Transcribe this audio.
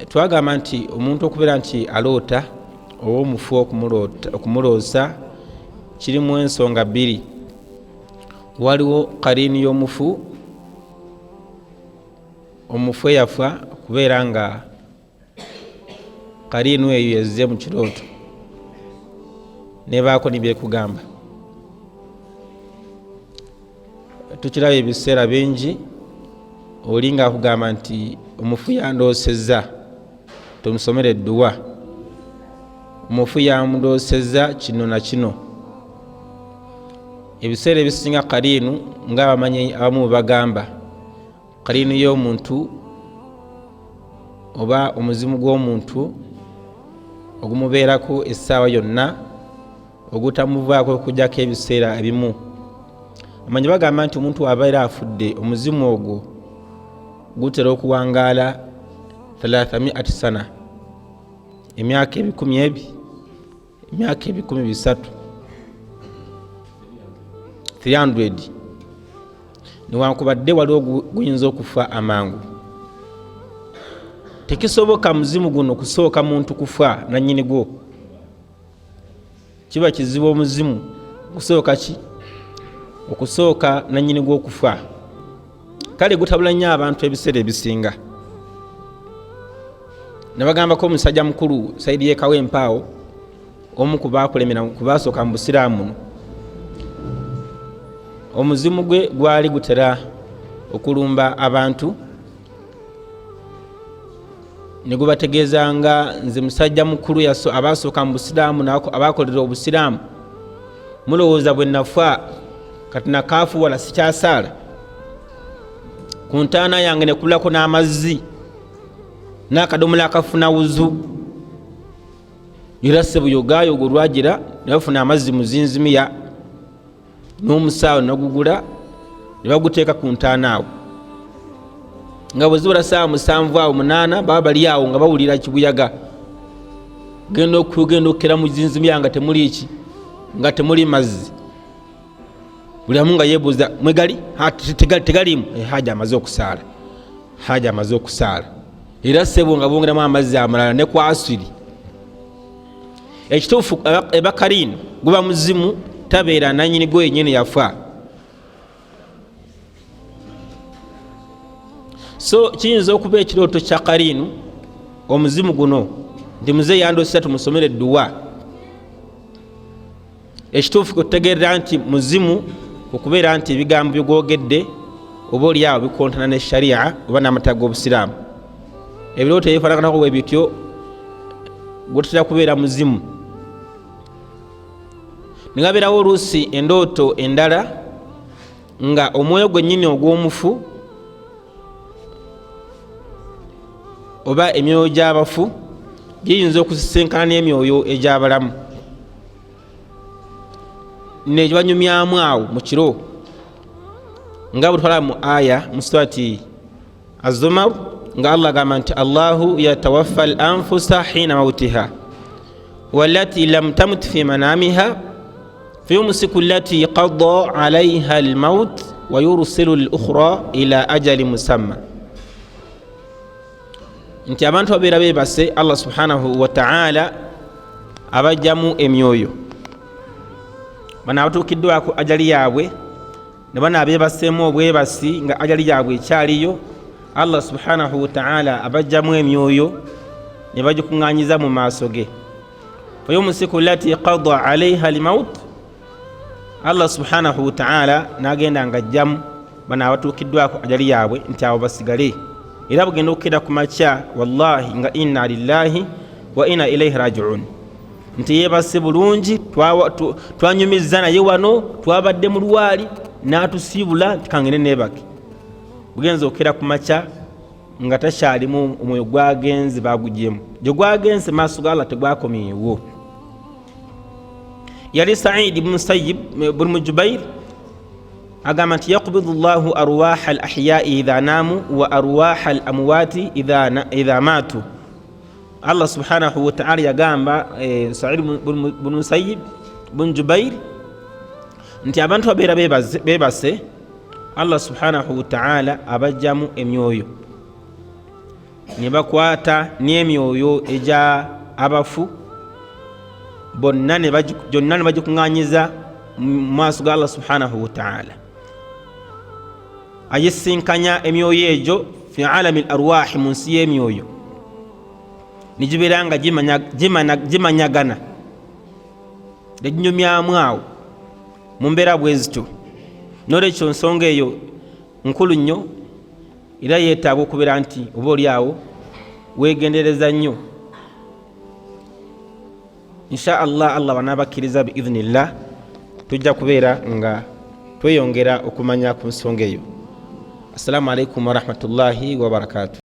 Twagamba nti omuntu okubeera nti aloota oba omufu okumuloosa kirimu ensonga bbiri. Waliwo kariini y'omufu, omufu eyafa kubeera nga kariinu eyo yazze mu kirooto nebaako nibyekugamba. Tukiraba ebiseera bingi, oli nga akugamba nti omufu yandoosezza tomusomere edduwa, omufu yandoosezza kino na kino. Ebiseera ebisinga kariinu nga abamanyi abamu bwe bagamba, kariinu y'omuntu oba omuzimu gw'omuntu ogumubeerako essaawa yonna ogutamuvaako okujjako ebiseera ebimu. Amanyi bagamba nti omuntu abeera afudde, omuzimu ogwo gutera okuwangaala 300 sana, emyaka ebikumi ebi, emyaka ebikumi bisatu, 300, newankubadde waliwo guyinza okufa amangu. Tekisoboka muzimu guno kusooka muntu kufa nanyini gwo. Kiba kizibu omuzimu okusooka ki okusooka nanyini gw'okufa. Kale gutabula nnyo abantu ebiseera ebisinga. Nabagambako omusajja mukulu Saidi yekawempaawo, omu kubakulemera kubasooka mu busiraamu muno, omuzimu gwe gwali gutera okulumba abantu ne gubategeeza nga nze musajja mukulu abasooka mu busiraamu abakolera obusiraamu, mulowooza bwe nafa kati nakaafuwala sikyasaala, ku ntaana yange ne kulako n'amazzi n'akadomola akafuna wuzu. Era sebuyogaayo ogwo lwagira ne bafuna amazzi mu zinzimiya n'omusaawo nagugula ne baguteeka ku ntaana awo, nga bwe zibula saawa 7 awo 8 baba bali awo nga bawulira kibuyaga, genda okugenda okukera mu zinzimiya nga temuli ki, nga temuli mazzi. Buli amu nga yebuuza mwegali tegalimu. Haja amaze okusaala, haja amaze okusaala. Era sebo nga bongeramu amazzi amalala ne ku asiri. Ekituufu eba kariini guba muzimu, tabeera nanyini gwe yenyini yafa. So kiyinza okuba ekirooto kya kariinu, omuzimu guno nti muze yandoosesa tumusomere edduwa. Ekituufu kutegeerera nti muzimu okubeera nti ebigambo byegwogedde oba oliawo bikontana ne sharia oba n'amateeka g'obusiraamu. Ebirooto ebifaanaganako bwe bityo gutera kubeera muzimu. Negabeerawo oluusi endooto endala nga omwoyo gwennyini ogw'omufu oba emyoyo gy'abafu giyinza okusisinkana n'emyoyo egy'abalamu nebanyumyamu awo mu kiro, nga bwetwala mu aya mu surati Az-Zumar nga Allah agamba nti Allahu yatawaffa al anfusa hina mautiha walati lam tamut fi manamiha fayumsiku allati qada alaiha almaut wa yursilu al ukhra ila ajali musamma, nti abantu babeera bebase, Allah subhanahu wa ta'ala abajjamu emyoyo, bano abatuukiddwako ajali yaabwe ne bano abeebaseemu obwebasi nga ajali yaabwe ekyaliyo, Allah subhanahu wa ta'ala abajjamu emyoyo ne bagikuŋŋanyiza mu maaso ge. Fayumsiku lati qada alaiha almaut, Allah subhanahu wa ta'ala n'agenda ng'ajjamu bano abatuukiddwako ajali yaabwe nti abo basigale, era bugenda okukera ku makya wallahi nga inna lillahi wa inna ilaihi rajiun, nti yeebase bulungi, twanyumizza naye wano, twabadde mu lwali n'atusiibula nti kangende neebake. Bugenza okukera ku makya nga takyalimu, omwoyo gwagenze bagugyemu, gye gwagenze maaso ga Allah tegwakomyewo. Yali Saidi bnu Sayib bnu Jubair agamba nti yakbidu llahu arwaha al ahyai idha naamu wa arwaha al amwati idha maatu. Allah subhanahu wataala yagamba Said bnu Sayib bnu Jubair nti abantu babeera bebase, Allah subhanahu wataala abajjamu emyoyo. Ne bakwata n'emyoyo egya abafu bonna, gyonna ne bagikuŋŋanyiza mu maaso ga Allah subhanahu wataala. Agisinkanya emyoyo egyo fi alami l arwahi, mu nsi y'emyoyo, negibeera nga gimanyagana, neginyumyamu awo mu mbeera bwe zityo. Nolwekyo nsonga eyo nkulu nnyo, era yeetaaga okubeera nti oba oli awo weegendereza nnyo. Insha Allah, Allah banabakkiriza biidhnillah, tujja kubeera nga tweyongera okumanya ku nsonga eyo. Assalamu alaikum warahmatullahi wabarakatu.